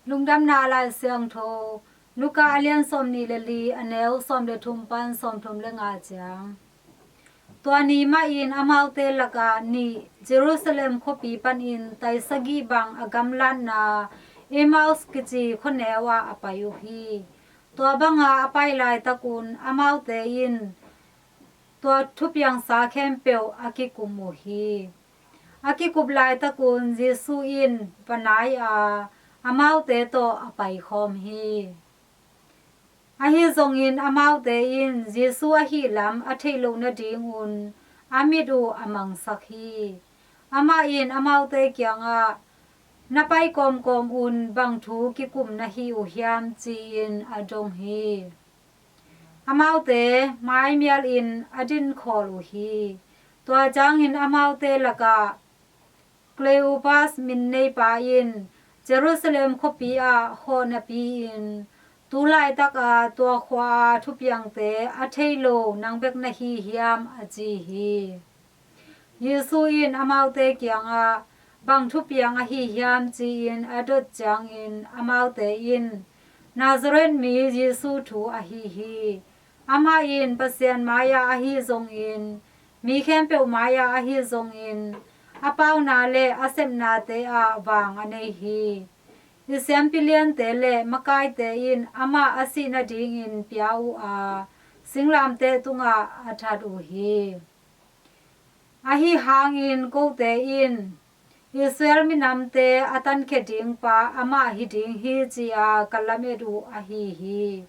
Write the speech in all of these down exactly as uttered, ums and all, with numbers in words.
Lungdamna Lai Siangtho, Luka a lian sawmnih le li, a neu sawm le thum pan sawmthum le nga ciang. Tua ni mahin amaute lakah nih Jerusalem khuapi panin tai sagih bang a gamlatna Emmaus kici khuaneu ah a pai uh hi. Tua banga a pai laitakun amaute in tua thupiangsa khempeuh a kikum uh hi. A kikup laitakun Jesu in va nai a, amaute tawh a paikhawm hi. Ahi zongin amaute in Jesu ahih lam a theih loh nadingun a mit uh a mangsak hi. Amah in amaute kiangah, "Na pai kawmkawm un bang thu kikum na hi uh hiam?" ci-in a dong hi. Amaute maimialin a dinkhawl uh hi. Tua ciangin amaute lakah Kleopas min neipa in Jerusalem khuapi ah hawh napi-in, "Tu laitaka tua khua-a thupiangte a thei lo nang bek na hi hiam?" a ci hi. Jesu in amaute kiangah, "Bang thupiang ahi hiam?" ci-in a dot ciangin amaute in, "Nazareth mi Jesu thu ahi hi. Amah in Pasian mai-ah ahi zongin, mi khempeuh mai-ah ahi zongin, a pauna le a sepnate ah vang a nei hi. I siampi liante le makaite in amah a sih nadingin pia uh a, singlamteh tungah a that uh hi. Ahi hangin kote in Israel minamte a tankhia dingpa amah hi ding hi, ci-a ka lamet uh ahi hi.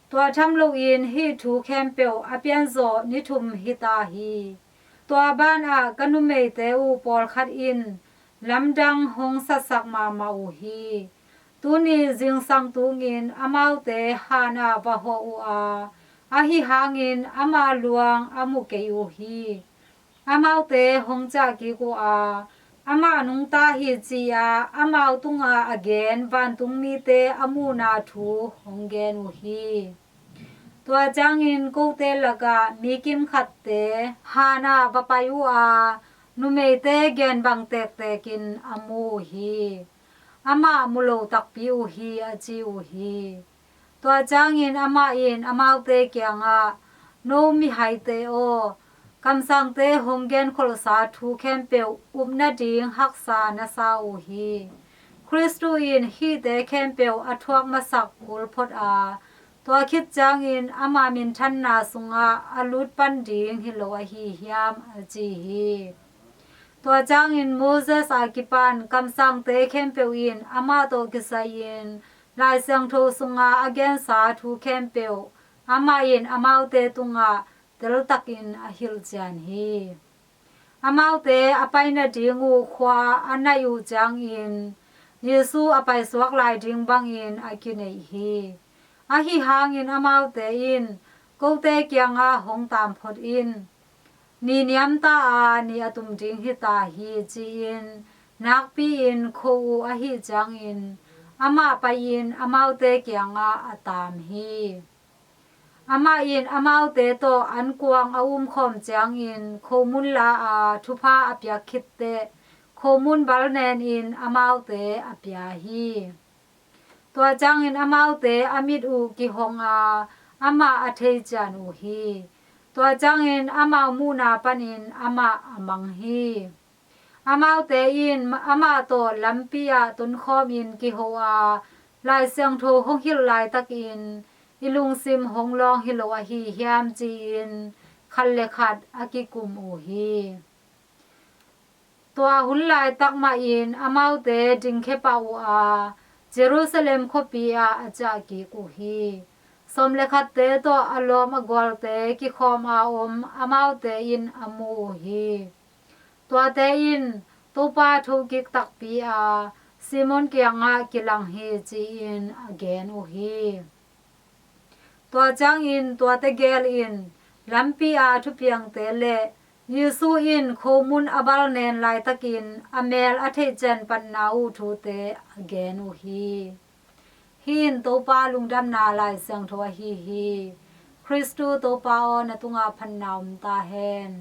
Tua tham loin hih thu khempeuh a pianzawh ni thum hita hi. Tua banah ka numeite uh pawlkhat in lamdang hong satsak mahmah uh hi. Tuni zingsang tungin amaute hanah va hawh uh a, ahi hangin ama luang a mu kei uh hi. Amaute hong ciah kik uh a, amah nungta hi, ci-a amau tunga a gen vantungmite a muhna thu hong gen uh hi. Tua ciangin kote lakah mi kimkhatte hanah va pai uh a, numeite gen bang tektekin a mu uh hi. Amah mu lo takpi uh hi, a ci uh hi. Tua ciangin amah in amaute kiangah, "No mihaite aw, kamsangte hong genkholhsa thu khempeuh up nading haksa na sa uh hi. Khristu in hihte khempeuh a thuak masak kul phot a, tua khit ciangin ama minthanna sungah a lut pan ding hi lo ahi hiam?" a ci hi. Tua ciangin Moses a kipan kamsangte khempeuh in amah tawh kisai-in Lai Siangtho sunga a gensa thu khempeuh amah in amaute tungah teltakin a hilhcian hi. Amaute a pai nading uh khua a naih uh ciangin Jesu a paisuak lai ding bangin a kineih hi. Ahi hangin amaute in kote kiangah hong taam phot in, "Ni niamta a ni a tum ding hita hi," ci-in nakpi-in kho uh ahi ciangin amah pai-in amaute kiangah a taam hi. Amah in amaute tawh ankuang a umkhawm ciangin khomun la a, thupha a piak khitteh khomun balnenin amaute a pia hi. Tua ciangin amaute a mit uh kihong a, amah a thei cian uh hi. Tua ciangin amau muhna panin amah a mang hi. Amaute in amah tawh lampi ah tonkhawmin kiho a, Lai Siangtho hong hilh laitakin, "I lungsim hong lawng hi lo ahi hiam?" ci-in khat le khat a kikum uh hi. Tua hun laitak mahin amaute dingkhia pah uh a, Jerusalem khuapi ah a ciah kik uh hi. Sawm le khatte tawh a lawm a gualte kikhawm a om amaute in a mu uh hi. Tuate in, "Topa thokik takpi a, Simon kiangah kilang hi," ci-in a gen uh hi. Tua ciangin tuate gel in lampi a thupiangte le Jesu in khomun a balnen laitakin a mel a theihcian patna uh thute a gen uh hi. Hih in Topa lungdamna Lai Siangtho ahi hi. Khristu Topa aw, na tungah phatna om ta hen.